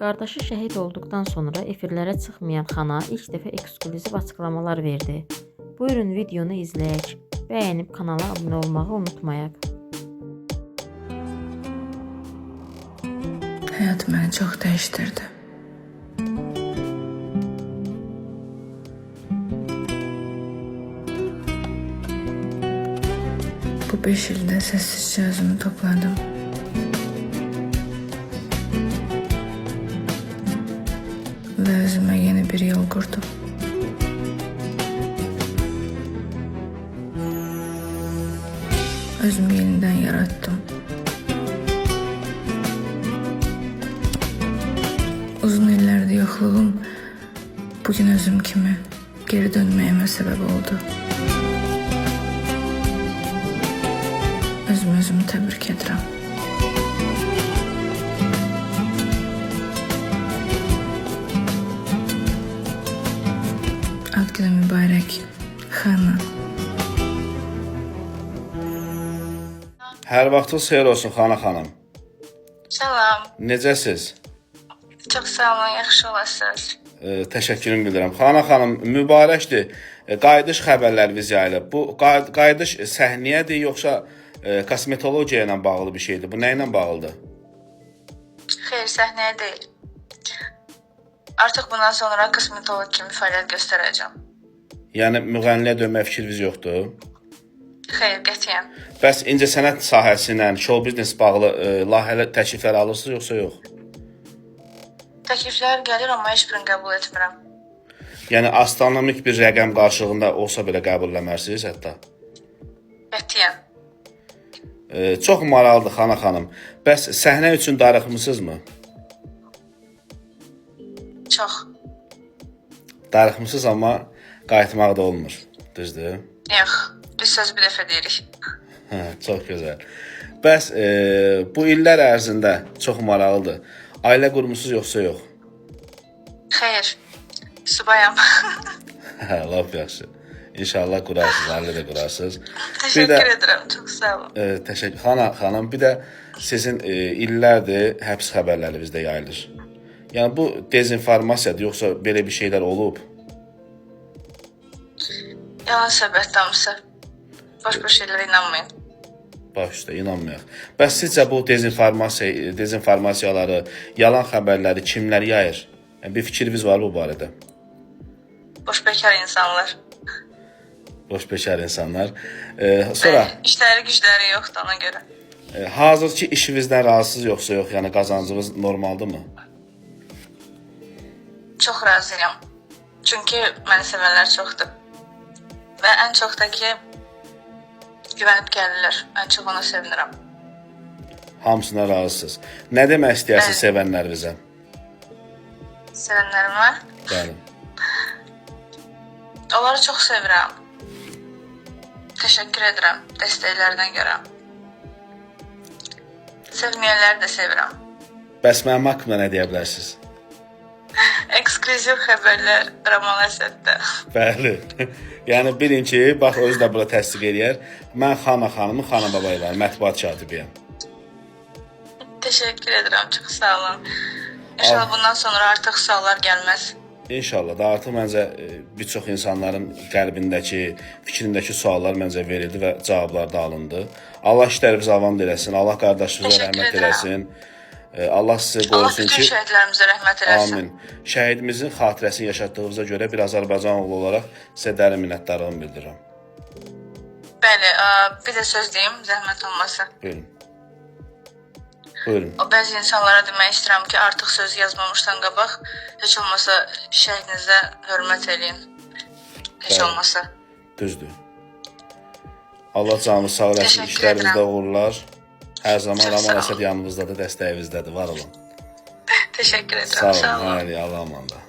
Qardaşı şəhid olduqdan sonra efirlərə çıxmayan Xana ilk dəfə eksklüziv açıqlamalar verdi. Buyurun videonu izləyək. Bəyənib kanala abunə olmağı unutmayaq. Həyat məni çox dəyişdirdi. Bu 5 ildə səssizcə özümü topladım. Və özümə yeni bir yol qurdum. Özümü yenidən yaratdım. Uzun illərdir yoxluğum bugün özüm kimi geri dönməyimə səbəb oldu. Özümü özümü təbrik edirəm. Ad günü mübarək, Xana. Hər vaxtınız xeyir olsun Xana xanım. Salam. Necəsiz? Çox sağ olun, yaxşı olasınız. Təşəkkürümü bildirirəm. Xana xanım, mübarəkdir. Qayıdış xəbərləriniz yayılıb. Bu qayıdış səhnəyədir yoxsa kosmetologiya ilə bağlı bir şeydir? Bu nə ilə bağlıdır? Xeyr, səhnəyə deyil. Artıq bundan sonra kosmetoloq kimi fəaliyyət göstərəcəm. Yəni müğənniliyə dönmək fikriniz yoxdur? Xeyr, qətiyyən. Bəs incəsənət sahəsi ilə, show biznes bağlı layihələr, təkliflər alırsınız yoxsa yox? Təkliflər gəlir, amma heç birini qəbul etmirəm. Yəni astronomik bir rəqəm qarşılığında olsa belə qəbul eləmərsiniz hətta. Qətiyyən. Çox maraqlıdır Xana xanım. Bəs səhnə üçün darıxmısınızmı? Çox. Darıxmısınız, amma qayıtmaq da olmur. Düzdür? Yox, biz söz bir dəfə deyirik. Hə, çox gözəl. Bəs bu illər ərzində çox maraqlıdır. Ailə qurmusunuz yoxsa yox? Xeyr, subayam. Hə, lap yaxşı. İnşallah qurarsınız, ailə də qurarsınız. Təşəkkür edirəm, çox sağ olun. Təşəkkür. Xana xanım, bir də sizin illərdir həbs xəbərləri bizdə yayılır. Yəni bu dezinformasiyadır, yoxsa belə bir şeylər olub? Yalan söhbət hamısı. Boş-boş şeylərə inanmayın. Baş üstə inanmayaq. Bəs sizcə bu dezinformasiya, dezinformasiyaları, yalan xəbərləri kimlər yayır? Yəni bir fikriniz var bu barədə? Boş-bekar insanlar. Boş bekar insanlar. Sonra İşləri gücləri yoxdur ona görə. Hazırki işinizdən razısınız yoxsa yox? Yəni qazancınız normaldırmı? Çox razıyam. Çünki məni sevənlər çoxdur. Və ən çox da ki güvənib gəlirlər. Ən çox ona sevinirəm. Hamısına razısınız. Nə demək istəyirsiniz sevənlərinizə? Sevənlərimə. Bəli. Onları çox sevirəm. Təşəkkür edirəm dəstəklərinə görə. Sevməyənləri də sevirəm. Bəs mənim haqqımda nə deyə bilərsiniz? Eksklüziv xəbərlər Raman Əsəddə. Bəli. Yəni bilin ki, bax özü də bura təsdiq eləyər. Mən Xana xanımın Xana Babayevayam, mətbuat katibiyəm. Təşəkkür edirəm, çox sağ olun. İnşallah bundan sonra artıq suallar gəlməz. İnşallah da artıq məncə bir çox insanların qəlbindəki, fikrindəki suallar məncə verildi və cavablar da alındı. Allah işlərinizi avan eləsin. Allah qardaşınıza rəhmət eləsin. Allah sizi Allah qorusun bütün ki, şəhidlərimizə rəhmət eləsin. Amin. Şəhidimizin xatirəsini yaşatdığınıza görə bir Azərbaycan oğlu olaraq sizə dərin minnətdarlığımı bildirirəm. Bəli, bir də söz deyim, zəhmət olmasa. Buyurun. Buyurun. O bəzi insanlara demək istəyirəm ki, artıq söz yazmamışdan qabaq heç olmasa şəhidinizə hörmət eləyin. Heç Bəli. olmasa. Düzdür. Allah canınızı sağ eləsin, işlərinizdə uğurlar. Hər zaman Çox Raman sağ Əsəd yanınızdadır, dəstəyinizdə var olun. Təşəkkür edirəm. Sağ olun. Sağ olun. Hə, Allah amanda.